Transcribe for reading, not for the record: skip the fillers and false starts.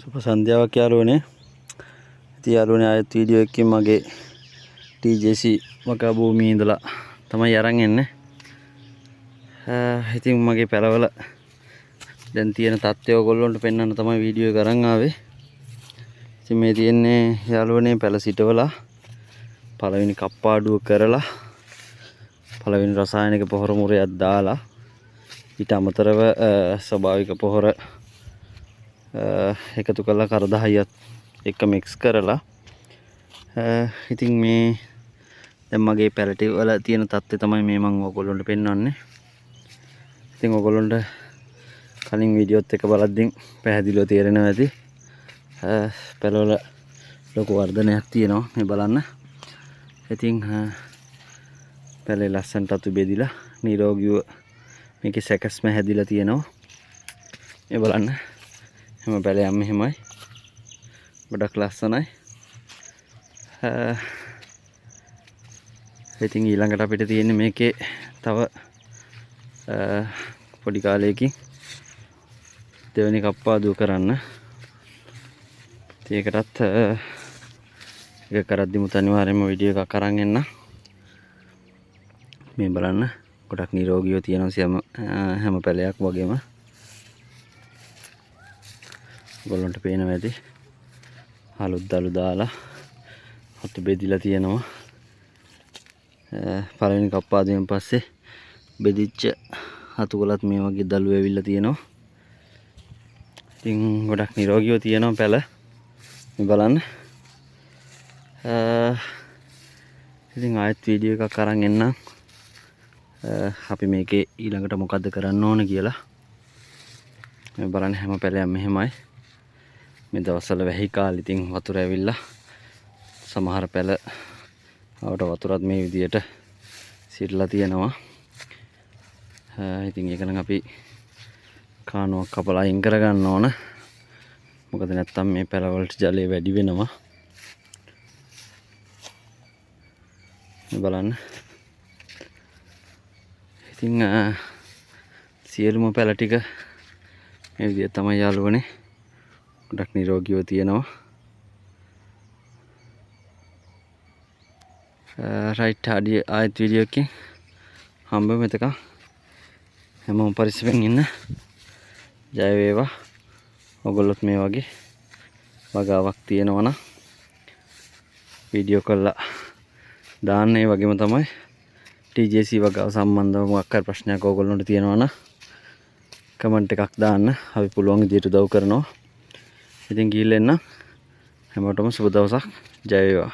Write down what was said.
සුබ සන්ධ්‍යාවක් යාළුවනේ. ඉතින් යාළුවනේ ආයෙත් වීඩියෝ එකකින් මගේ TJC වගා භූමියේ ඉඳලා තමයි අරන් එන්නේ. ඉතින් මගේ පැලවල දැන් තියෙන තත්ත්වය ඔයගොල්ලන්ට පෙන්වන්න තමයි වීඩියෝ එක අරන් ආවේ. ඉතින් මේ තියෙන්නේ යාළුවනේ පැල සිටවලා පළවෙනි කප්පාඩුව කරලා පළවෙනි රසායනික පොහොර මුරයක් දාලා ඊට අමතරව ස්වභාවික පොහොර එකතු කරලා කරදහයියත් එක්ක මික්ස් කරලා ඉතින් මේ දැන් මගේ පැලටි වල තියෙන තත්ත්වය තමයි මේ මම ඔයගොල්ලන්ට පෙන්වන්නේ. ඉතින් ඔයගොල්ලන්ට කලින් වීඩියෝත් එක බලද්දී පැහැදිලිව තේරෙනවා ඇති. පැලවල ලොකු වර්ධනයක් තියෙනවා මේ බලන්න. ඉතින් පැලේ ලස්සනට අතු බෙදිලා නිරෝගීව මේකේ සැකස්ම හැදිලා තියෙනවා. මේ බලන්න හැම පැලයක්ම එහෙමයි. ගොඩක් ලස්සනයි. ඉතින් ඊළඟට අපිට තියෙන්නේ මේකේ තව පොඩි කාලයකින් දෙවෙනි කප්පාදුව කරන්න. ඉතින් ඒකටත් ඒක කරද්දිමුත් අනිවාර්යයෙන්ම වීඩියෝ එකක් අරන් එන්න. මේ බලන්න ගොඩක් නිරෝගීව තියෙනවා හැම පැලයක් වගේම. ඔයගොල්ලන්ට පේනවා ඇති. අලුත් දළු දාලා අතු බෙදිලා තියෙනවා. පළවෙනි කප්පාදුවෙන් පස්සේ බෙදිච්ච අතු කොළත් මේ වගේ දළු ඇවිල්ලා තියෙනවා. ඉතින් ගොඩක් නිරෝගීව තියෙනවා පැල. මේ බලන්න. ඉතින් ආයෙත් වීඩියෝ එකක් අරන් එන්නම්. අපි මේකේ ඊළඟට මොකද්ද කරන්න ඕන කියලා. මේ බලන්න හැම පැලයක්ම මෙහෙමයි. මේ දවස්වල වැහි කාලේ ඉතින් වතුර ඇවිල්ලා සමහර පැල ආවට වතුරත් මේ විදියට සිරලා තියෙනවා. ඉතින් ඒක නම් අපි කානුවක් කපලා අයින් කරගන්න ඕන. මොකද නැත්තම් මේ පැල වලට ජලය වැඩි වෙනවා. මේ බලන්න. ඉතින් සියලුම පැල ටික මේ විදියට තමයි යාළුවනේ. ගොඩක් නිරෝගීව තියෙනවා. රයිට් ආයෙත් වීඩියෝ එකකින් හම්බ වෙමු. එතකන් හැමෝම පරිස්සමෙන් ඉන්න. ජය වේවා. ඔයගොල්ලොත් මේ වගේ වගාවක් තියෙනවා නම් වීඩියෝ කරලා දාන්න. ඒ වගේම තමයි TJC වගාව සම්බන්ධව මොකක් හරි ප්‍රශ්නයක් ඔයගොල්ලන්ට තියෙනවා නම් කමෙන්ට් එකක් දාන්න. අපි පුළුවන් විදියට උදව් කරනවා. ඉතින් ගිහිල්ලා එන්න. හැමෝටම සුබ දවසක්. ජය වේවා.